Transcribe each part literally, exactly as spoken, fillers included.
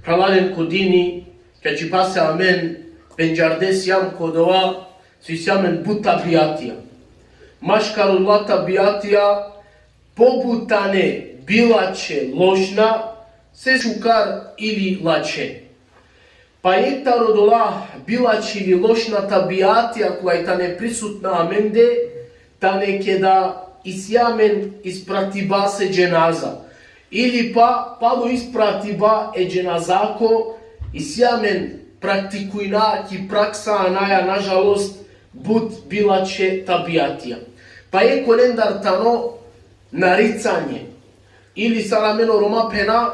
Phralalen ko dini, čačipase amen pendžarde sijam ko dova, so isi amen but tabiatija. Maškarullah tabiatija, pobut tane bilačhe lošna, se šukar ili lačhe. Pa jekh taro dola bilačhe ili lošna tabiatija kola i tane prisutna amende, tane keda isi amen ispratibase dženaza. Ili pa, palo ispratiba e dženazako, isi amen praktikujna ki praksa anaja, nažalost, but bilačhe tabiatija. Pa jekh kolendar tano naricanje, ili sar amen o Roma phena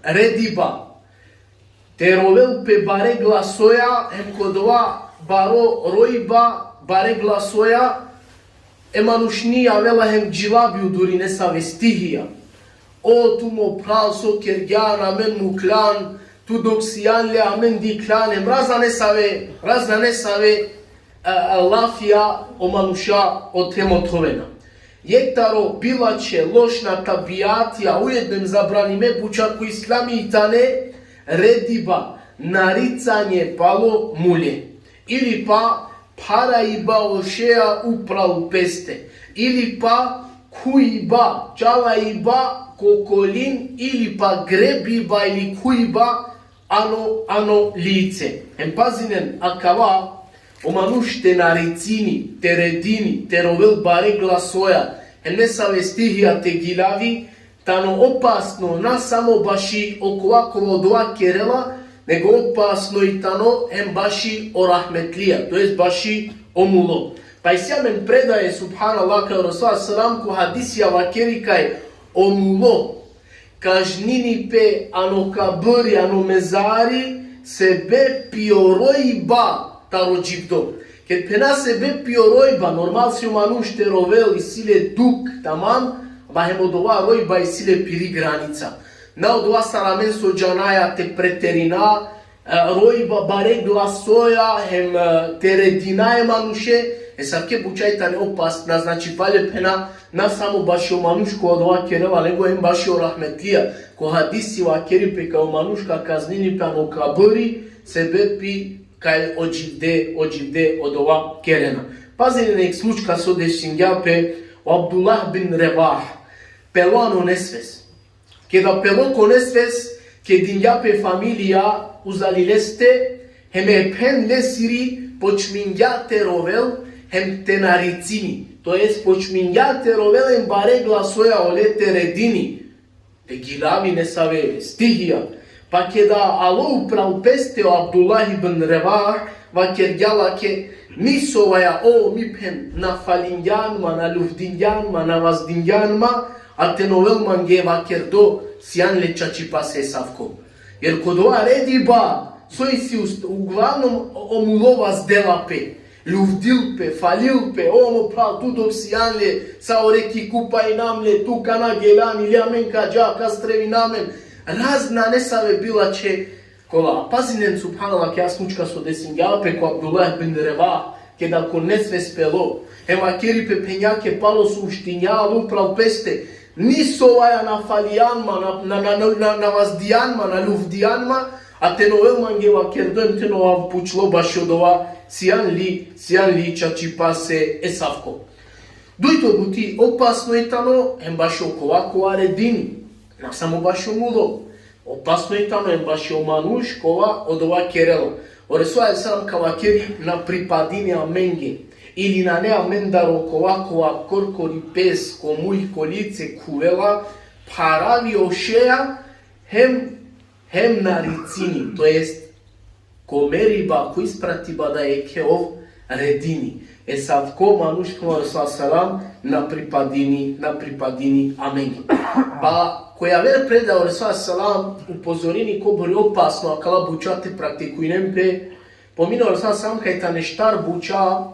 rediba, te rovel pe bare glasoja, hem ko dova baro rojba, bare glasoja, e manušni avela hem džilavi uduri nesave stihija. O tu mo phral so kergjan, amen mukljan, tu dok sijan le amen dikhljan, hem razna nesave, razna nesave, a, a, lafija o manuša ote mothovena. Jekh taro bilačhe lošna tabiatija, ujedno hem zabranime buča ko islami i tane rediba, naricanje palo mule. Ili pa pharaiba o šeja upral peste. Ili pa khuiba, čalaiba ko kolin, ili pa grebiba ili khuiba ano, ano lice. Hem pazinen akava, o manuš te naricini, te redini, te rovel bare glasoja, hem nesave stihija te gilavi, tano opasno na samo baši okova kova odova kerela, nego opasno i tano hem baši o rahmetlija, to jest baši o mulo. Pa isi amen predaje, subhanallah, kaj o Resul sallallahu alejhi ve sellem ko hadisija vakeri kaj o mulo, kažnini pe ano kabri, ano mezari, sebepi o rojba taro dživdo. Ked phena sebepi o rojba, normal si o manuš te rovel, isi le duk, tamam, ama hem odova rojba isi le piri granica. Na odova sar amen so džanaja te preterina, e, rojba bare glasoja, hem, e, te redina e manuše, esavke buča i tane opasna, znači pale phena, na samo bašo manuš ko odova kerela, nego hem bašo rahmetlija. Ko hadisi vakeri pe kaj o manuš ka kaznini pe ano kabri, sebepi kaj o dživde, o dživde odova kerena. Pazinen jekh slučka so desingja pe o Abdullah bin Revah, pelo ano nesves. Keda pelo ko nesves, kedingja pe familija uzali leste, hem e phen lesiri počmingja te rovel, hem te naricini. To jest počmingja te rovel hem bare glasoja ole te redini. Te gilavi nesave stihija. Pa keda alo upral peste o Abdullah ibn Revah, vakergja lake: Nisovaja, o mi phen, na falingjan ma, na luvdingjan ma, na vazdingjan ma, a te na ovel mange vakerdo sijan le čačipase esavko. Jer ko dova rediba, so isi ust-, uglavnom o, o mulo vazdela pe, luvdil pe, falil pe, o mo phral, tu dok sijan le, sa ore ki kupa inam le, tu kana geljan, ili amen ka dža, ka strevina amen, razna nesave bilačhe kola. Pazinen, subhanallah, akaja slučka so desingja pe ko Abdullah bin Revah, keda ko nesves pelo. Hem vakeri pe phenjake palo so uštingja, alo upral peste: Nisovaja na falingjan ma, na, na, na, na, na vazdingjan ma, na luvdingjan ma, a te na ovel mange vakerdo, hem te na ovav pučlo bašo dova, sijan li, sijan li čačipase esavko. Dujto buti opasno i tano, hem bašo kova kova redini, na samo bašo mulo. Opasno i tano hem bašo manuš kova odova kerela. O Resul alejhi selam ka vakeri: Na pripadini amenge, ili nane amendar okova kova korkori pes, ko muj, ko lice khuvela, pharavi o šeja, hem, hem naricini, to jest ko meriba, ko ispratiba da jekhe ov redini. Esavko manuš, phenela o Resul selam, na pripadini, na pripadini amenge. Pa ko javer predaja o Resul selam upozorini kobor i opasno akala buča te praktikujnen pe. Pomini o Resul selam kaj tane štar buča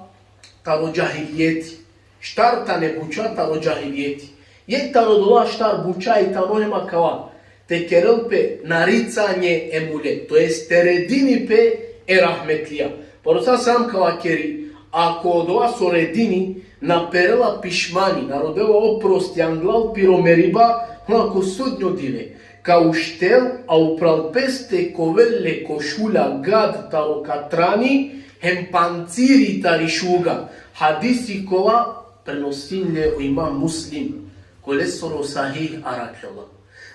taro džahilijeti. Štar tane buča taro džahilijeti. Jekh taro dola štar buča i tano hem akava: te kerel pe naricanje e mule, to jest te redini pe e rahmetlija. Pa o Resul selam ka vakeri: Ako odova so redini na perela pišmani, na rodela oprosti anglal piro meriba, hem ko sudnjo dive, Ka uštel, a upral peste ka ovel le košulja gad taro katrani, hem panciri tari šuga. Hadisi kova prenosinđa le o imam Muslim, ko lesoro sahih arakhlola.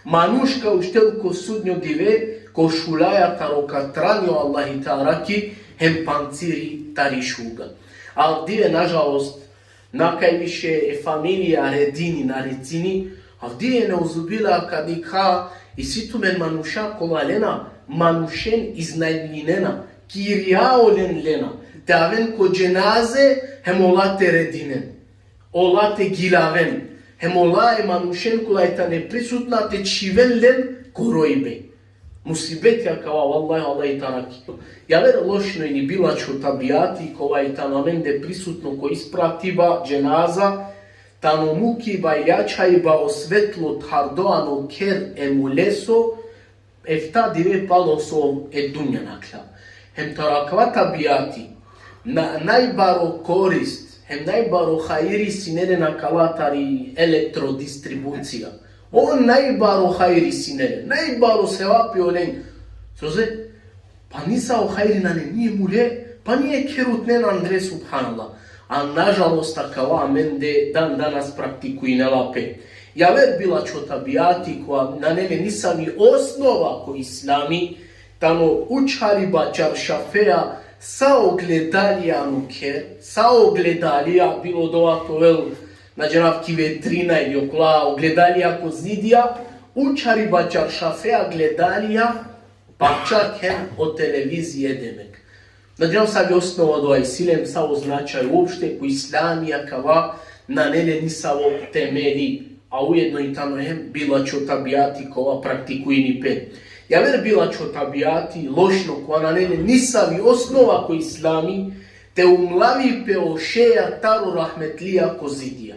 Manuš ka uštel ko sudnjo dive, košuljaja taro katrani o Allahi te arakhi, hem panciri tari šuga. Avdive, nažalost, na kaj više e familija redini, na redini, avdive, neuzubillah, ka dikha, isi tumen manuša kola lena, manušen iznajmljinena, kirja olen lena, te aven ko dženaze, hem ola te redinen. Ola te gilaven, hem ola e manušen kola i tane prisutna te čhiven len ko rojbe. Musibeti akava, vallahi, Allahi te arakhi. Javer lošno ili bilačho tabijati, kova i tano amende prisutno ko ispratiba dženaza, tano mukiba ili ačhajba o svetlo thardo ano kher e muleso, efta dive palo so e dunja nakhla. Hem taro akava tabijati, na, najbaro korist, hem najbaro hajri sine len akala tari elektrodistribucija. O najbaro hajri sine len, najbaro sevapi olen. Soze, pa nisavo hajri nane ni e mule, pa ni e kheru tane andre, subhanallah. A nažalost, akava amende dan danas praktikujnela pe. Javer bilačho tabijati, kova nane le nisavi osnova ko islami, tano učhariba čaršafeja sa ogledalija ano kher, sa ogledalija, bilo dova te ovel, na džanav, ki vetrina ili okola ogledalija ko zidija, učhariba čaršafeja gledalija, pa čak hem o televizije, demek. Na džanav savi osnova dova isi len, savo značaj uopšte ko islami akava nane le nisavo temeli, a ujedno i tano hem bilačho tabijati kova praktikujni pe. Javer bilačho tabijati lošno, kova nane le nisavi osnova ko islami, te umlavi pe o šeja taro rahmetlija ko zidija.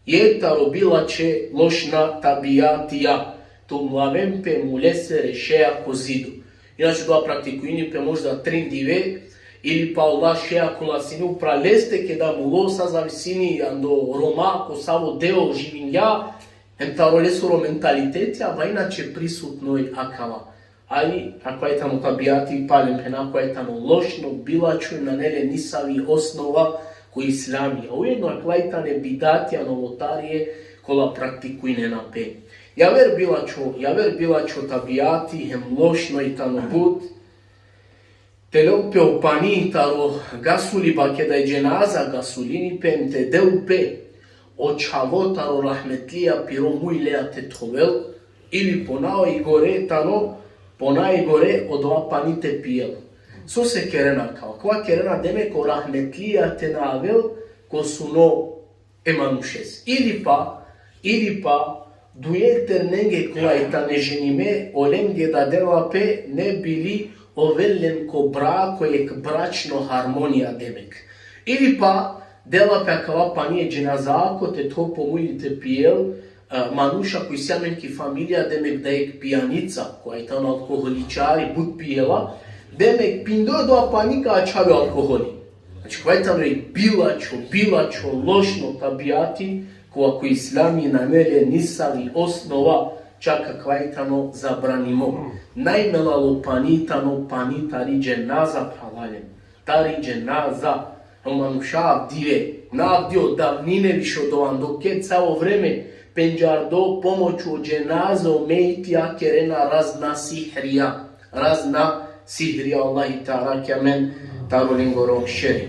Jekh taro bilačhe lošna tabijatija, te umlaven pe mulesere šeja ko zido. Inače, dova praktikujni pe možda trin dive, ili pa ola šeja kola sine upral leste, keda mulo, sa zavisini ando Roma, ko savo deo živinđa, hem taro lesoro mentaliteti, a inače prisutno i akava. Ali akava i tano tabijati, palem phena, akava i tano lošno, bilačho, nane le nisavi osnova ko islami. A ujedno akava i tane bidatija, novotarije, kola praktikujnena pe. Javer bilačho, javer bilačho tabijati, hem lošno i tano but, te lel pe o pani taro gasuliba, keda i dženaza gasulini pe, hem te del pe o čhavo taro rahmetlija piro muj leja te thovel, ili po najgore tano, po najgore odova pani te pijel. Sose kerena akava? Akava kerena, demek, o rahmetlija te na avel ko suno e manušes. Ili pa, ili pa, duje ternenge kola i tane ženime, olenge da dela pe, ne bi li ovel len ko brako jekh bračno harmonija, demek. Ili pa, dela pe akava pani e dženazako te tho po muj te pijel, e, manuša koj isi amen ki familija, demek, da jekh pijanica, kova i tano alkoholičari, but pijela, demek, pindo dova pani ka ačhavi alkoholi. Znači, kova i tano jekh bilačho, bilačho lošno tabijati, kova ko islami nane le nisavi osnova, čak akava i tano zabranimo. Najmelalo pani tano pani tari dženaza, phralalen. Tari dženaza. O manuša avdive, na avdive, o davnine više, odova ando ked savo vreme pendžardo pomoću o dženaza, o mejtija, kerena razna sihrija. Razna sihrija, Allahi te arakhi amen taro lengoro šeri.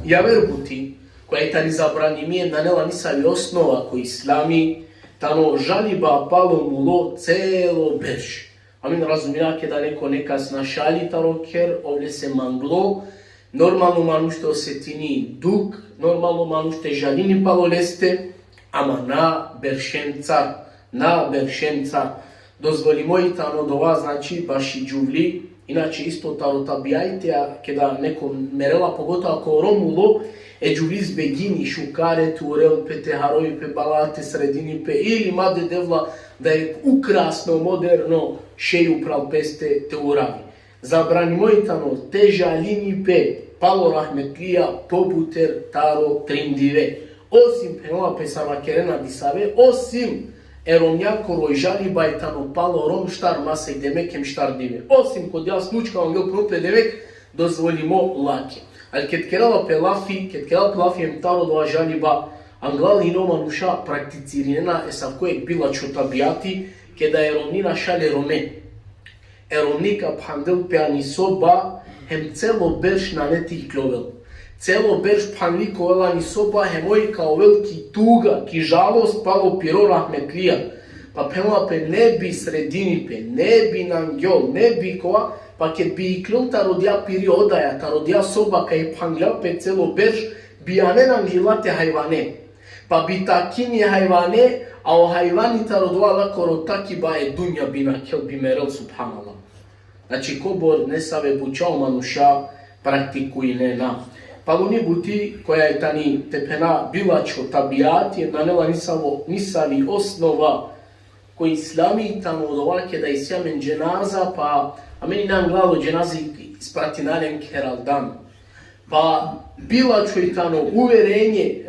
Javer buti, koja i tani zabranimi, nane la nisavi osnova ko islami, tano žaliba palo mulo celo berš. Amen razumina, keda neko nekas našali taro kher, ov lese manglo, normalno manuš te osetini duk, normalno manuš te žalini palo leste, ama na beršencar, na beršencar. Dozvolimo i tano dova, znači, baši džuvli, inače isto taro tabijatija, keda neko merela, pogotovo ako ro mulo, e džuvlis begini šukare te urel pe, te harovi pe, bala te sredini pe, ili ma de Devla da jekh ukrasno, moderno šej upral peste te uravi. Zabranimo i tano te žalini pe palo rahmetlija pobuter taro trin dive. Osim, phenela pe, sar vakerena disave, osim E romnjakoro i žaliba i tano palo rom štar masek, demek, hem štar dive. Osim ko odija slučka, angel prope, demek, dozvolimo lake. Ali ked kerela pe lafi, ked kerela pe lafi hem taro odova žaliba, anglal hine o manuša prakticirinena esavko jekh bilačho tabijati, keda e romni našale rome. E romni ka phandel pe ani soba, hem celo berš nane te iklovel. Celo berš phanli ka ovel ani soba, hem oj ka ovel ki tuga, ki žalost palo piro rahmetlija. Pa phenela pe: ne bi sredini pe, ne bi nangjol, ne bi kova, pa ked bi iklol taro odija piri odaja, taro odija soba kaj phandlja pe celo berš, bi anena anglila te hajvane. Pa bi takini hajvane, a o hajvani taro odova lakoro takiba e dunja bi nakhel, bi merel, subhanallah. Znači, kobor nesave buča o manuša praktikujnena. Paluni buti koja i tani, te phena, bilačho tabijati, nane la nisavo, nisavi osnova ko islami, tano odova keda isi amen dženaza, pa amen ine anglal o dženaza, ispratina len kheraldan. Pa bilačho i tano uverenje, e,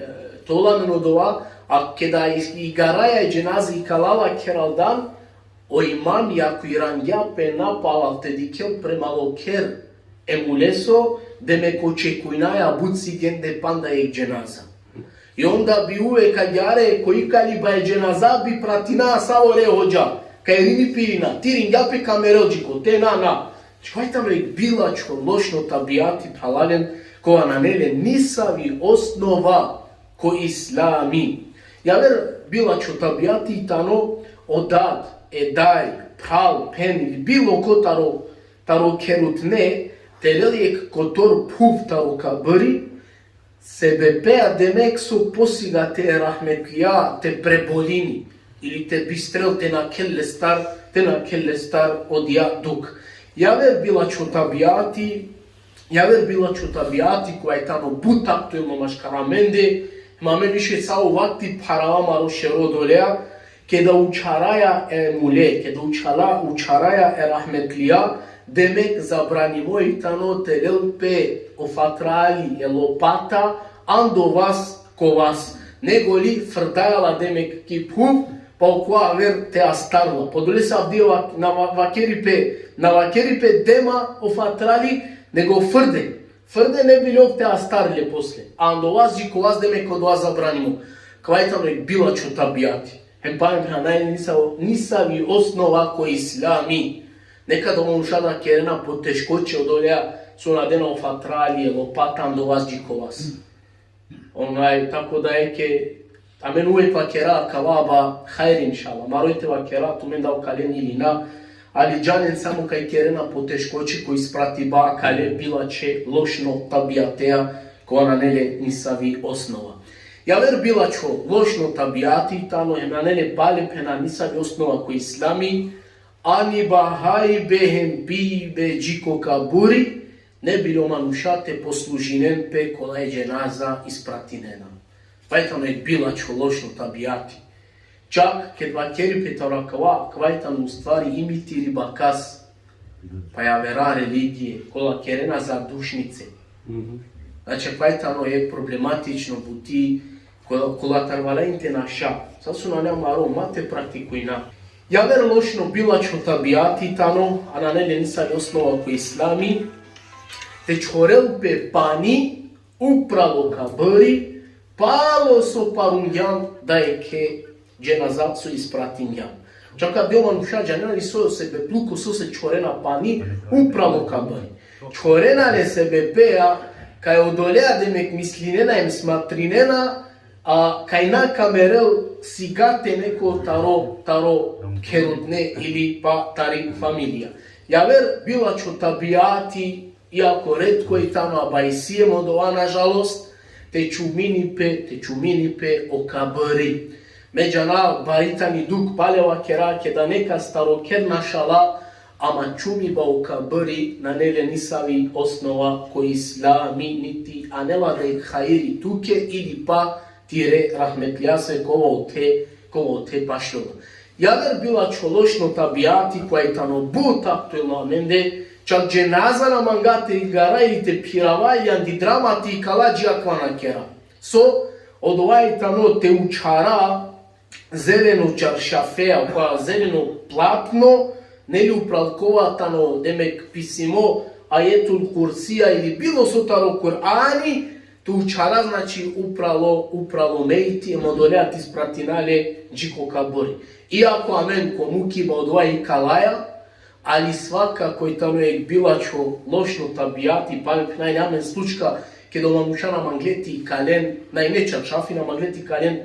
te ovel amen odova, a keda i-, igaraja e dženaza, ikala la kheraldan, o imami ako irangja pe napalal te dikhel prema o kher e muleso, demek očekujnaja but sigende panda jekh dženaza. I onda bi uvek agjaar, ko ikaliba e dženaza, bi pratina savo re hodža. Kaj irini pe irina, te iringja pe ka merel dži kote, na, na. Znači, kova i tano jekh bilačho lošno tabijati, phralalen, kova nane le nisavi osnova ko islami. Javer bilačho tabijati i tano: o dad, e daj, phral, phen ili bilo ko taro, taro kherutne, te lel jekh kotor phuv taro kabri, sebepea, demek, so posigate e rahmetlija te prebolini, ili te bistrel, te nakhel lestar, te nakhel lestar odija dukh. Javer bilačho tabijati, javer bilačho tabijati, kova i tano but aktuelno maškar amende, hem amen više savo vakti pharava amaro šero odolea, keda učharaja e mule, keda učhala-, učharaja e rahmetlija, demek, zabranimo i tano te lel pe o fatrali, e lopata, ando vas ko vas, nego li frdaja la, demek, ki phuv, pa okova aver te astarel la. Pa odolese avdive va-, na va-, vakeri pe, na vakeri pe: dema o fatrali, nego frde. Frde, ne bi ov te astarel le posle. A ando vas dži ko vas, demek, odova zabranimo. Kova i tano jekh bilačho tabijati. Hem palem, nane le nisavo, nisavi osnova ko islami. Nekad o manuša da kerena poteškoće odolea so na dena o fatrali, e lopata ando vas dži ko vas. Onaj, tako da, eke, amen uvek vakera akava, ba hajri, inšallah. Maroj te vakera tumen da okalen ili na, ali džanen samo kaj kerena poteškoće ko ispratiba akale bilačhe lošno tabijatea, kova nane le nisavi osnova. Javer bilačho lošno tabijati tano, hem nane le, palem phena, nisavi osnova ko islami, ani ba hajbe hem pibe dži ko kaburi, ne bi li o manuša te poslužinen pe kola e dženaza ispratinena. Kava i tano jekh bilačho lošno tabijati. Čak ked vakeri pe taro akava, kava i tano u stvari imitiriba kas, pa javera religije, kola kerena zadušnice. Mhm. Znači, kava i tano jekh problematično buti, ko-, kola taro valaja te naša. Sar so nane amaro, ma te praktikujna. Javer lošno bilačho tabijati tano, a nane le nisavi osnova ko islami, te čhorel pe pani upralo kaburi, palo so parungjan da eke dženaza so ispratingjan. Čak avdive o manuša džanena li so sebepluko sose čhorena pani upralo kaburi. Čhorena le sebepea kaj odolea, demek, mislinena hem smatrinena, a, kaj na ka merel sigate neko taro, taro kherutne ili pa tari familija. Javer bilačho tabijati, iako retko i tano, a bajsiem odova, nažalost, te čumini pe, te čumini pe o kaburi. Me džanav, bari tani dukh, pale vakera, keda nekas taro kher našala, ama čumiba o kaburi nane le nisavi osnova ko islami, niti anela da jekh hajri tuke ili pa tire rahmetlijase, kova ote, kova ote pašljola. Javer bilačho lošno tabijati, kova i tano but aktuelno amende, čak dženaza na manga te igara ili te phirava, ili andi drama te ikala, dži akava na kera. So, odova i tano te učhara zeleno čaršafeja, koja zeleno platno, neli, upral kova tano, demek, pisimo Ajetul Kursija ili bilo so taro Kur'ani, te učhara, znači, upralo, upralo mejti, em odolea te ispratina le dži ko kaburi. Iako amen ko mukiba odova ikalaja, ali svakako i tano jek bilačho lošno tabijati, pale phena, amen slučka keda o manuša na mangle te ikalen, na ine čaršafi, na mangle te ikalen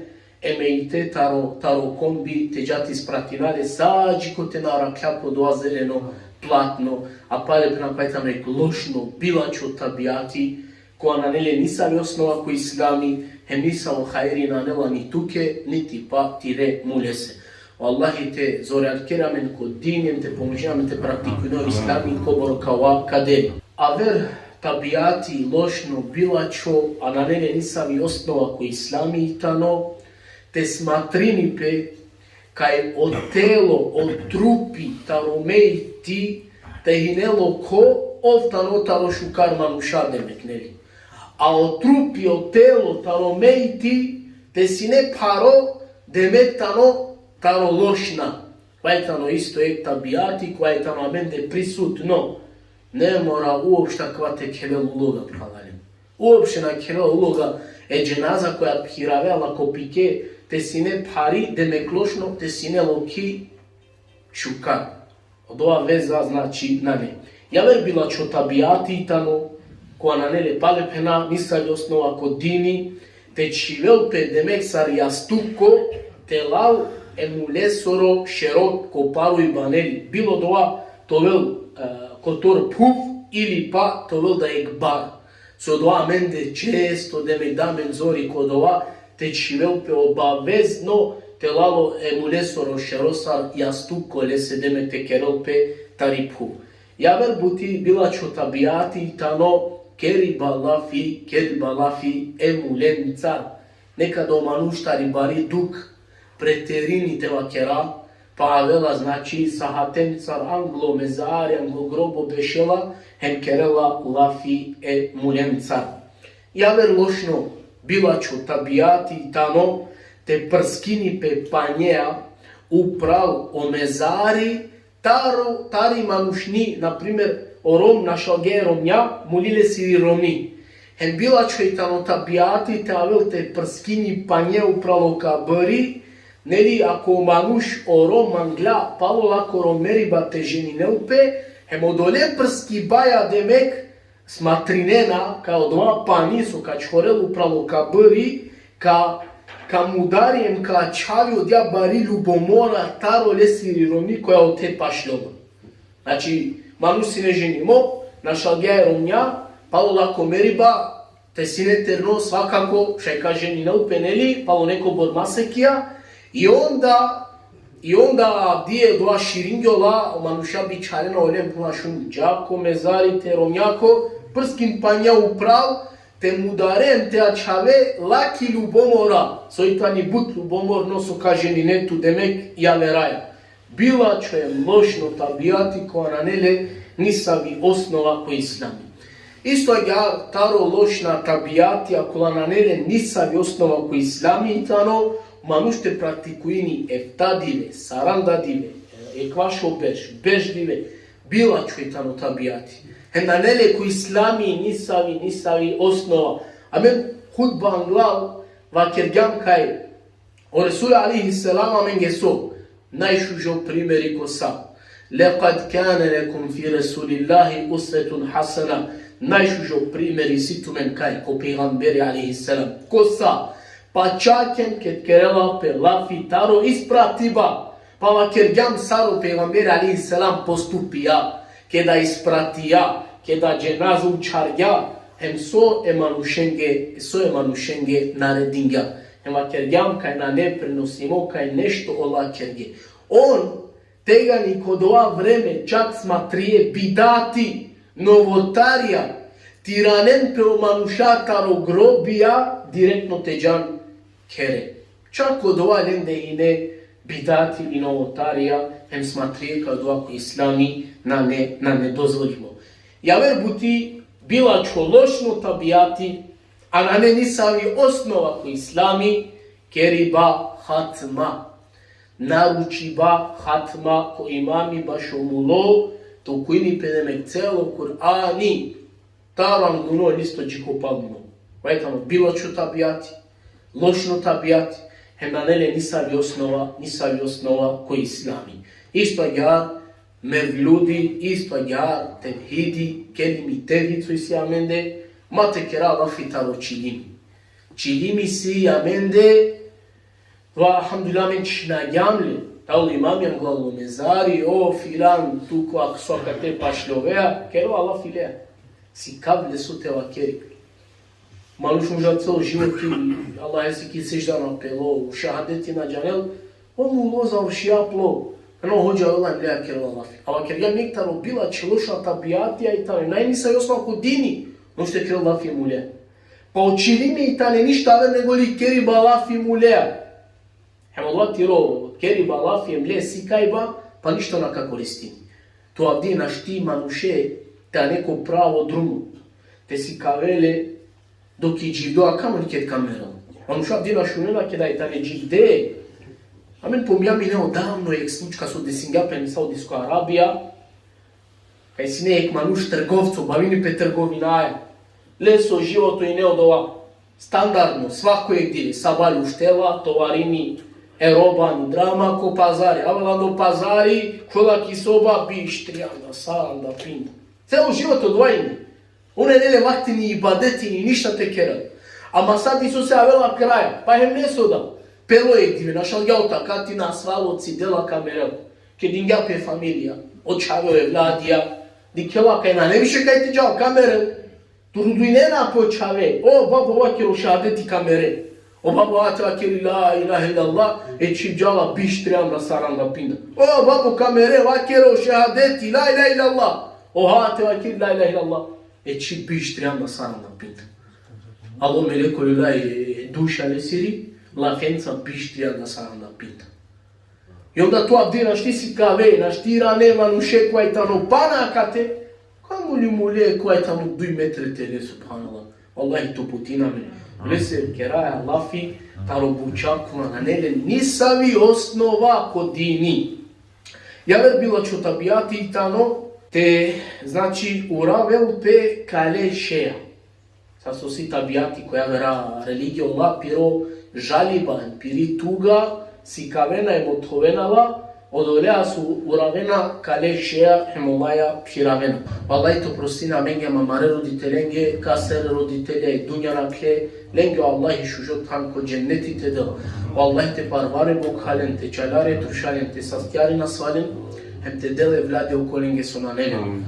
e mejte taro, taro kombi, te dža te ispratina le sa dži kote na arakhla pe odova zeleno platno, a pale phena, kova i tano jek lošno bilačho tabijati, kova nane le nisavi osnova ko islami, hem nisavo hajri nane la ni tuke, niti pa tire mulese. O Allahi te zorjarkeri amen ko dini, hem te pomožini amen te praktikujna o islami kobor ka ova ka deni. Aver tabijati lošno bilačho, a nane le nisavi osnova ko islami i tano, te smatrini pe kaj o telo, o trupi taro mejti, te hine lokho, ov tano taro šukar manuša, demek, neli. A o trupi, o telo taro mejti, te sine pharo, demek tano taro lošna. Kova i tano isto jek tabijati, kova i tano amende prisutno. Ne mora uopšte kova te khevel uloga, phralalen. Uopšte na khevel uloga e dženaza koja phiravela ko pike, te sine phari, demek lošno, te sine lokhi šukar. Odova veza, znači, nane. Javer bilačho tabijati i tano, kova nane le, pale phena, nisavi osnova ko dini, te čhivel pe, demek, sar jastuko, te lal e mulesoro šero ko parujba, neli. Bilo odova te ovel, e, kotor phuv, ili pa te ovel da jek bar. So odova amende često, demek, da amen zori ko odova, te čhivel pe obavezno, te lal o e mulesoro šero sar jastuko lese, demek, te kerel pe tari phuv. Javer buti bilačho tabijati i tano keriba lafi, keriba lafi e mulencar. Nekada o manuš tari bari dukh preterini, te vakera, pa avela, znači, sahatencar anglo mezari, anglo grobo bešela, hem kerela lafi e mulencar. Javer lošno bilačho tabijati i tano te prskini pe panjea upral o mezari, taro, tari manušni, na primer, o rom našalgja e romnja, muli lesiri romni. Hem bilačho i tano tabijati te avel te prskini panjea upral o kaburi, neli, ako o manuš o rom mangla, palo lakoro meriba te ženinel pe, hem odole prskibaja, demek, smatrinena kaj odova pani so ka čhorel upral o kaburi, ka, ka mudari hem ka ačhavi odija bari ljubomora taro lesiri romni koja ote pašljola. Znači, manuš sine ženimo, našalgja e romnja, palo lako meriba, te sine terno, svakako, šaj ka ženinel pe, neli, palo nekobor masekija, i onda, i onda avdive odova širingjola, o manuša bičharena olen, phena, šun, dža ko mezari te romnjako, prskin panjea upral, te mudare hem te ačhave laki ljubomora, soj tani but ljubomorno, so ka ženine tu, demek, javeraja. Bilačho hem lošno tabijati, kova nane le nisavi osnova ko islami. Isto agjaar taro lošna tabijatija kola nane le nisavi osnova ko islami i tano, manuš te praktikujini efta dive, saranda dive, ekvaš o berš, berš dive, bilačho i tano tabijati. Hem nane le ko islami nisavi, nisavi osnova. Amen hutba anglal vakergjam kaj o Resul alejhi selam amenge so najšužo primeri ko sa. Lekad kane lekum fi Resulillahi usvetun hasena. Najšužo primeri isi tumen kaj? Ko pejgamberi alejhi selam. Ko sa? Pa čak hem ked kerela pe lafi taro ispratiba. Pa vakergjam sar o pejgamberi alejhi selam postupija, keda ispratija, keda dženaza učhargja, hem so e manušenge, so e manušenge naredingja. Hem vakergjam kaj nane prenosimo kaj nešto ola kerge. On tegani ko dova vreme čak smatrie bidati, novotarija, te iranen pe o manuša taro grobija direktno te džan khere. Čak odova lende ine bidati i novotarija, hem smatrie kaj odova ko islami nane, nane dozvolimo. Javer buti bilačho lošno tabijati, a nane nisavi osnova ko islami, keriba hatma. Naručiba hatma ko imami bašo mulo, to kujni pe demek celo Kur'ani, taro angluno listo dži ko palmino. Vaj tano bilačho tabijati, lošno tabijati, hem nane le nisavi osnova, nisavi osnova ko islami. Isto agjaar mevludi, isto agjaar tevhidi, kelimi tevhid so isi amende, ma te kera lafi taro čilimi. Čilimi isi amende, va, alhamdulillah, amen čhinagjam le, taro imami anglal o mezari, o filan, tu ko akso akate pašljovea, kerela lafi lea. Sikav le so te vakeri. Manuš mulo celo životi, Allahesi ki sedžda na pelo, šehadeti na džanel, o mulo završija plo. Ano hodža avela hem lea kerela lafi. A vakergja nek taro bilačho lošna tabijatija i tane najnisavi osnova ko dini, noš te kerel lafi e mulea. Pa o čilimi i tane ništa aver nego li keriba lafi e mulea. Hem odova tiro keriba lafi e mle sikajba, pa ništo na ka koristini. Tu avdi našti manuše te ane ko pravo drumo, te sikave le dok i dživdo, a kamoli ked ka merel. Manuša avdi na šunena keda i tane dživde. Amen pomnjam ine odavno jekh slučka so desingja pe ine Saudijsko Arabija, kaj sine jekh manuš trgovco, bavini pe trgovinaja. Leso životo ine odova standardno, svako jekh dive, sabale uštela, tovarini e roba ano drama ko pazari, avela ano pazari, khulela ki soba, biš, trianda, saranda pinda. Celo životo odova ine. On nane le vakti ni ibadeti, ni ništa te kerel. Ama sa disose avela kraja, pa hem neso da. Pelo jekh dive, našalgja o takati, nasvalo, cidela ka merel. Kedingja pe familija, o čhave, o evladija, dikhela kaj nane više kaj te džal, ka merel. Trudinena pe o čhave, o babo, vakeri o šehadeti, ka mere. O babo hate vakeri la ilahe illallah, e čhib džala biš, trianda, saranda pinda. O babo, ka mere, vakeri o šehadeti, la ilahe illallah. O hate vakeri la ilahe illallah, e čhib biš, trianda, saranda pinda. Alo melekul, lela e duša lesiri, lafenca biš, trianda, saranda pinda. I onda tu avdi našti sikave, našti irane manuše kova i tano pana akate, kamoli mule kova i tano duj metre tele, subhanallah. Vallahi, to putina me. Lese keraja lafi taro buča kova nane le nisavi osnova ko dini. Javer bilačho tabijati i tano te, znači, uravel pe kale šeja. Sar so si tabijati ko javera religija, ola piro žaliba, piri tuga, sikavena hem mothovena la, odolea so uravena kale šeja hem olaja phiravena. Vallahi te prostina amenge hem amare roditelenge, kasere roditelja i dunja nakhle, lenge o Allahi šužo than ko dženneti te del. O Allahi te parvare bokhalen, te čalare trušalen, te sastjare nasvalen, hem te del evladi okolenge so nane len.